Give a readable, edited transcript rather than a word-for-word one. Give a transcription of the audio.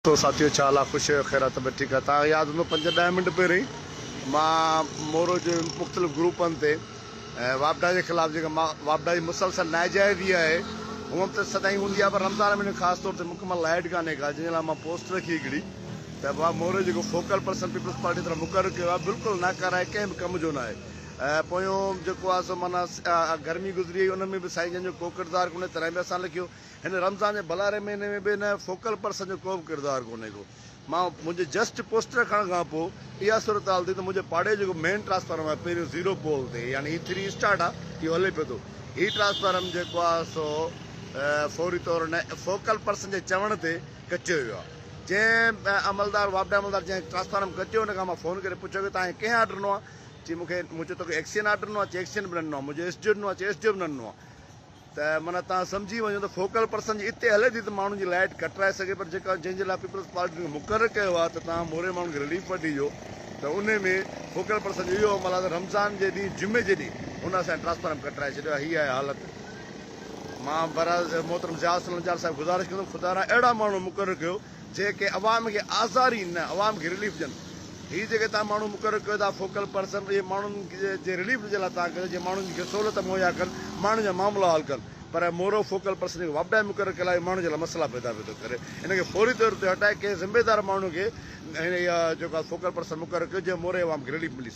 تو ساٿيو ڇا حال آ خوش آهيو خير آ طبيعت ٺيڪ آ توهان کي ياد هوندو پنج ڏهه منٽ پهرين مان مورو جي مختلف گروپن تي واپڊا جي خلاف جيڪا واپڊا جي مسلسل ناجائزي آهي هونئن ته سدائين هوندي آهي پر رمضان ۾ خاص طور تي مڪمل لائٽ ڪانهي ڪا جنهن جي لاء مان پوسٽ رکي هڪڙي ته ڀاء مورو جيڪو فوڪل پرسن پيپلز پارٽي طرف مقرر ڪيو آهي بلڪل ناڪاره آهي ڪنهن به ڪم جو ناهي پويون جيڪو آهي سو معنيٰ گرمي گذري وئي ان ۾ به سائين جن جو ڪو ڪردار ڪونهي تڏهن به اسان لکيو هن رمضان جي ڀلاري مهيني ۾ به هن فوڪل پرسن جو ڪو به ڪردار ڪونهي ڪو. مان منهنجي جسٽ پوسٽر کڻڻ کان پوء اها صورتحال ٿي ته منهنجي پاڙي جو جيڪو مين ٽرانسفارم آهي پهريون زيرو پول تي يعني هي ٿري اسٽارٽ آهي اهو هلي پيو ٿو هي ٽرانسفارم جيڪو آهي سو فوري طور هن فوڪل پرسن جي چوڻ تي ڪٽيو ويو آهي جنهن عملدار واپڊا عملدار جنهن ٽرانسفارم ڪٽيو ان کان مان فون ڪري پڇيو ڪي توهان کي ڪنهن آرڊر ڏنو آهي چي مون کي مون چيو توکي ايڪسين آرڊر ڏنو آهي چي ايڪسين به نه ڏنو آهي منهنجو ايس ڊي او ڏنو آهي چي ايس ڊي او به نه ڏنو آهي ته معنيٰ توهان سمجهي وڃو ته فوڪل پرسن جي اتي هلي ٿي ته ماڻهن جي لائيٽ ڪٽرائي سگهي پر جيڪا جنهن جي لاء پيپلز پارٽي ان کي مقرر ڪيو آهي ته توهان موري ماڻهن کي رليف وٺي ڏيو ته انهي ۾ فوڪل پرسن جو اهو عمل آهي ته رمضان جي ڏينهن جمعي جي ڏينهن هن اسان جي ٽرانسفارم ڪٽرائي ڇڏيو آهي هي آهي حالت مان بهرحال محترم ضياء حسن لنجار صاحب گذارش ڪندم خدا را اهڙا ماڻهو مقرر ڪيو جيڪي عوام کي آزارين نه عوام کي رليف ڏين. هي جيڪي توهان ماڻهو مقرر ڪيو ٿا فوڪل پرسن اهي ماڻهن جي رليف جي لاء توهان ڪيو جيئن ماڻهن کي سهولت مهيا ڪن ماڻهن جا معاملا حل ڪن پر مورو فوڪل پرسن جيڪو واپڊا ۾ مقرر ڪيل آهي اهو ماڻهن جي لاء مسئلا پيدا پيو ٿو ڪري ان کي فوري طور تي هٽائي ڪنهن ذميدار ماڻهو کي جيڪو آهي فوڪل پرسن مقرر ڪيو جيئن موري عوام کي رليف ملي سگهي.